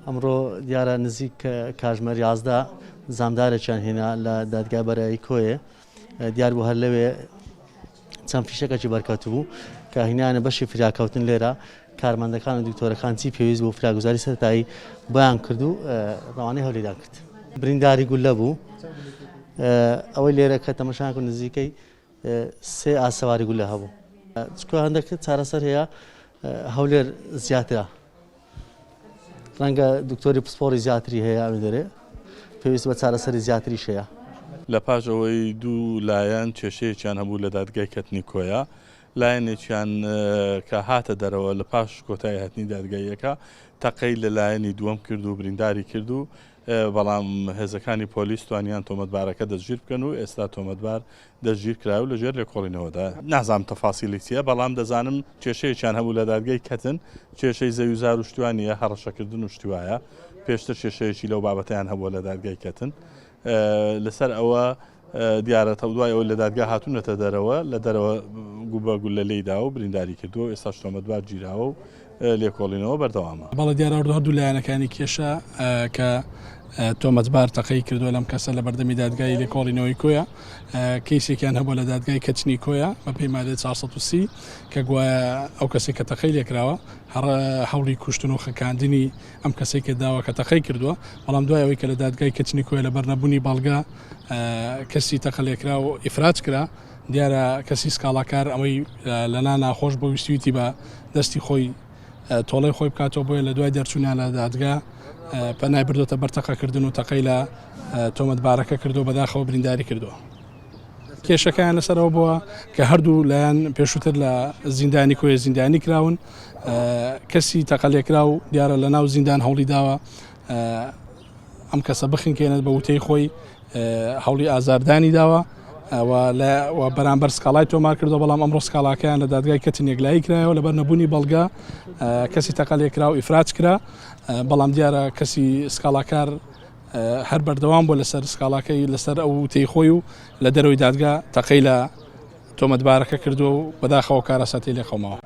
ئەمڕۆ دیارە نزیک کاژمێر 11 زامدارێکیان هێنا لە دادگای بەرایی کۆیێ دیار بوو هەر لەوێ چەند فیشەکەکی بەرکەوتبوو کە هینانە بەشی فریاکەوتن لێرە کارمەندەکان و دکتۆرەکان چی پێویست بوو فراگوزاری سەرەتایی بۆیان کرد و ڕەوانەی هەولێریان کرد. برینداری گوللە بوو ئەوەی لێرە کە تەمەشایان کرد نزیکەی سێ ئاسەواری گوللە هەبوو. چکۆ هەندێک چارەسەر هەیە هەولێر زیاترە ڕەنگە دکتۆری پسپۆڕی زیاتری هەیە ئەوێ دەرێ پێویست بە چارەسەری زیاتریش هەیە. لە پاش ئەوەی دوو لایەن کێشەیەکیان هەبوو لە دادگای کەتنی کۆیە، لایەنێکیان کە هاتە دەرەوە لە پاش کۆتایی هاتنی دادگاییەکە تەقەی لە لایەنی دووەم کرد و برینداری کرد و بەڵام هێزەکانی پۆلیس توانیان تۆمەتبارەکە دەستگیر بکەن و ئێستا تۆمەتبار دەستگیر کرایە و لەژێر لێکۆڵینەوەدایە. نازانم تەفاسیلی چییە، بەڵام دەزانم کێشەیەکیان هەبوو لە دادگای کەتن، کێشەی زەویوزار و شتی وا نییە، هەڕەشەکردن و شتی وایە، پێشتر کێشەیەکی لەو بابەتەیان هەبووە لە دادگای کەتن. لەسەر ئەوە دیارە دوای ئەوەی لە دادگا هاتوونەتە دەرەوە، لە دەرەوە بە گوللە لێی داوە و برینداری کردووە و ئێستاش تۆمەتبار گیراوە و لێکۆڵینەوە بەردەوامە. بەڵێ دیارە هەردوو لایەنەکانی کێشە کە تۆمەتبار تەقەی کردووە لەم کەسە لە بەردەمی دادگای لێکۆڵینەوەی کۆیە کەیسێکیان هەبووە لە دادگای کەچنی کۆیە بە پێی مادەی 430 کە گوایە ئەو کەسێک کە تەقەی لێکراوە هەڕ هەوڵی کوشتن و خنکاندنی ئەم کەسەی کە داوە کە تەقەی کردووە بەڵام دوای ئەوەی کە لە دادگای کەچنی کۆیە لەبەر نەبوونی بەڵگە کەسی تەقە لێکراو ئیفراج کرا دیارە کەسی سکاڵاکار ئەوەی لەنا ناخۆش بۆ ویستویتی بە دەستی خۆی تۆڵەی خۆی بکاتەوە بۆیە لە دوای دەرچوونیان لە دادگا پەنای بردۆتە بەر تەقەکردن و تەقەی لە تۆمەتبارەکە کردو بەداخەوە برینداری کردووە. کێشەکەیان لەسەرەوە بووە کە هەردوو لایەن پێشووتر لە زیندانی کۆیە زیندانی کراون کەسی تەقەلێکراو دیارە لە ناو زیندان هەوڵی داوە ئەم کەسە بخنکێنێت بە وتەی خۆی هەوڵی ئازاردانی داوە و بەرامبەر سکاڵای تۆمار کردو بەڵام ئەمڕۆ سکاڵاکەیان لە دادگای کەتن یەکلایی کرایەوە لەبەر نەبوونی بەڵگە کەسی تەقە لێکرا و ئیفراج کرا بەڵام دیارە کەسی سکاڵاکار هەر بەردەوام بووە لەسەر سکاڵاکەی لەسەر ئەو وتەی خۆی و لە دەرەوەی دادگا تەقەی لە تۆمەتبارەکە کردووە و بەداخەوە کارەساتی لێقەوماوە.